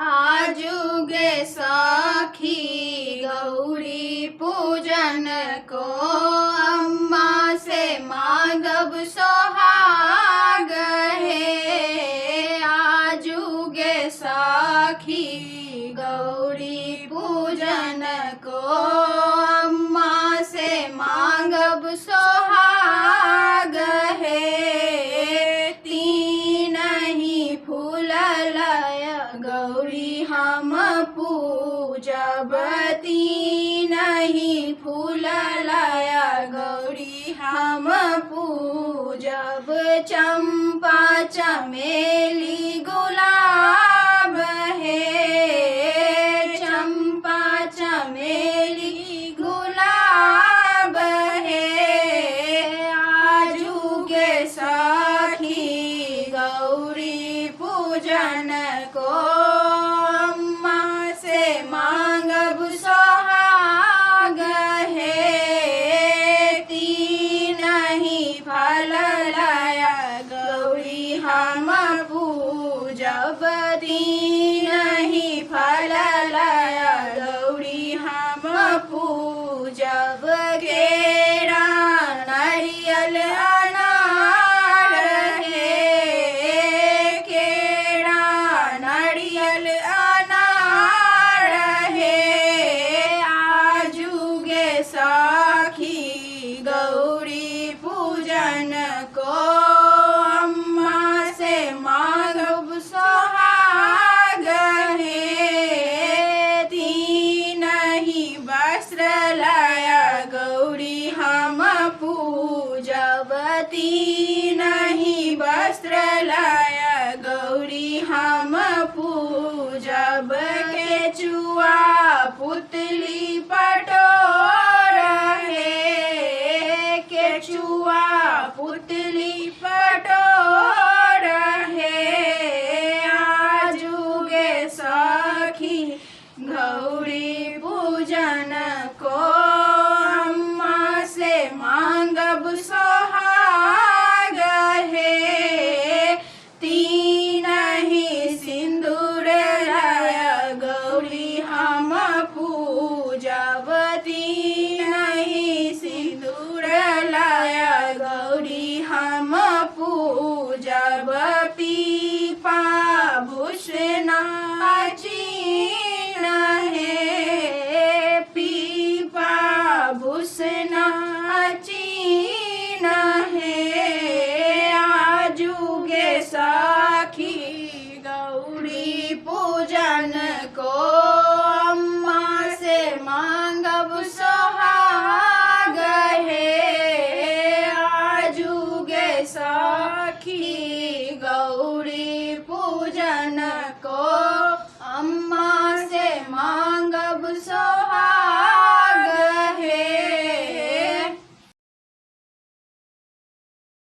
आजुगे सखी गौरी पूजन को अम्मा से मांगब सोहाग हे। आजुगे सखी गौरी पूजन को अम्मा से मांगब सोहाग हे। तीन ही फूल लय गौरी हम पूजब, तीन ही फूल लय गौरी हम पूजब। चंपा चमेली गुलाब हे, चंपा चमेली गुलाब हे। आजुगे सखी गौरी पूजन को अम्मा से मांगब सोहाग हे। तीन ही फल लाया गौरी हम पूजब, तीन ही फल लाया गौरी हम पूजब। केरा नारियल अनार हे, केरा नारियल अनार हे। आजुगे सखी गौरी पूजन को अम्मा से मांगब सोहाग हे। तीन ही वस्त्र लाया गौरी हम पूजब, तीन ही वस्त्र लाया गौरी हम पूजब। केचुआ पुतली पटोर हे, केचुआ पुतली पटोर हे। आजुगे सखी गौरी पूजन को अम्मा से मांगब सोहाग हे। तीन ही सिंदूर लाया गौरी हम पूजब, तीन ही सिंदूर लाया गौरी हम पूजब। पीपा भूषण